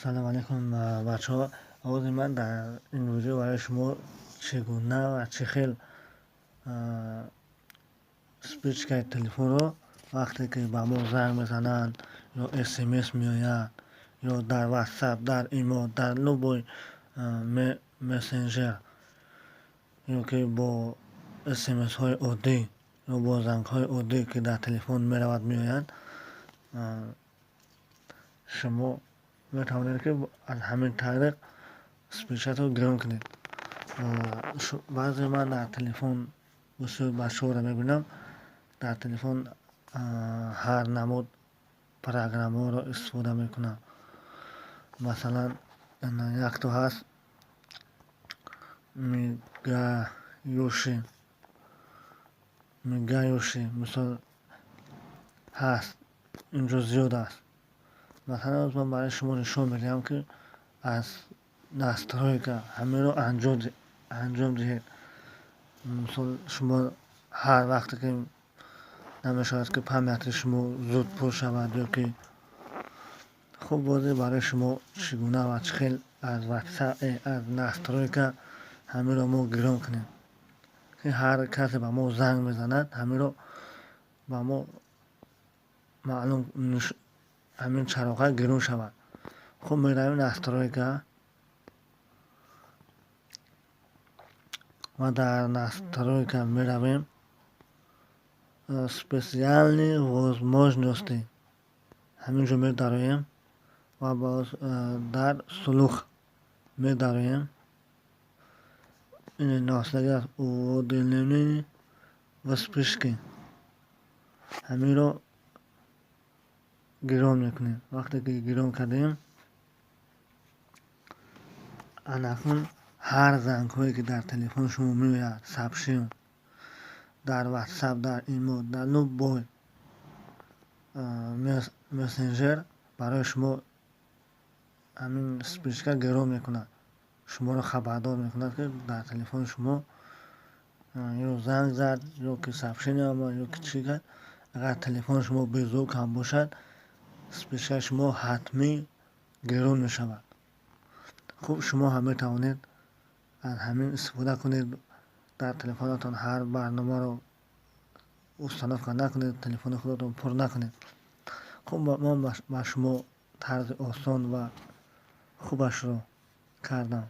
Салом алейкум, бачаҳо. Овози ман дар ин видео барои шумо чӣ гуна ва чӣ хел вспышкаи телефонро, вақте ки ба мо занг мезананд ё СМС меояд, ё дар Ватсап, дар Имо, дар любой мессенджер, ё ки бо СМСҳои оддӣ, ё бо зангҳои оддӣ, ки дар телефон меравад, меояд, шумо метавонед, ки аз ҳамин тариқ вспышкаро гирон кунед. Баъзе ман дар телефон бисёр бачаҳоро мебинам, дар телефон ҳар намуд программаҳоро истифода мекунанд. Масалан, якто ҳаст мигающий, мигающий, мисол, ҳаст, инҷо зиёд аст. Масалан, ман барои шумо нишон медиҳам, ки аз настройка ҳаминро анҷом диҳед. Мисол, шумо ҳар вақте ки намешавад, ки памяти шумо зуд пур шавад, ё ки хуб, бозе барои шумо чӣ гуна ва чӣ хел аз Ватсап, аз настройка ҳаминро мо гирон кунем, ки ҳар касе ба мо занг мезанад, ҳаминро ба мо маълум, ҳамин чароға гирон шавад. Хуб, меравем настройка ва дар настройка меравем специальные возможности, ҳамин ҷо медароем ва боз дар слух медароем. Ин нависаги аст: уведомление вспышки. Ҳаминро гирон мекунем. Вақте ки гирон кардем, анакун ҳар зангҳое, ки дар телефони шумо меояд, сообщение дар Ватсап, дар Имо, дар любой мессенджер, барои шумо ҳамин вспышка гирон мекунад, шуморо хабардор мекунад, ки дар телефони шумо ё занг зад, ё ки сообщение омад, ё ки чӣ кард. Агар телефони шумо беззвук ҳам бошад, вспышкаи шумо ҳатмӣ гирон мешавад. Хуб, шумо ҳам метавонед аз ҳамин истифода кунед. Дар телефонатон ҳар барномаро установка накунед, телефони худатон пур накунед. Хуб, ман ба шумо тарзи осон ва хубашро кардам.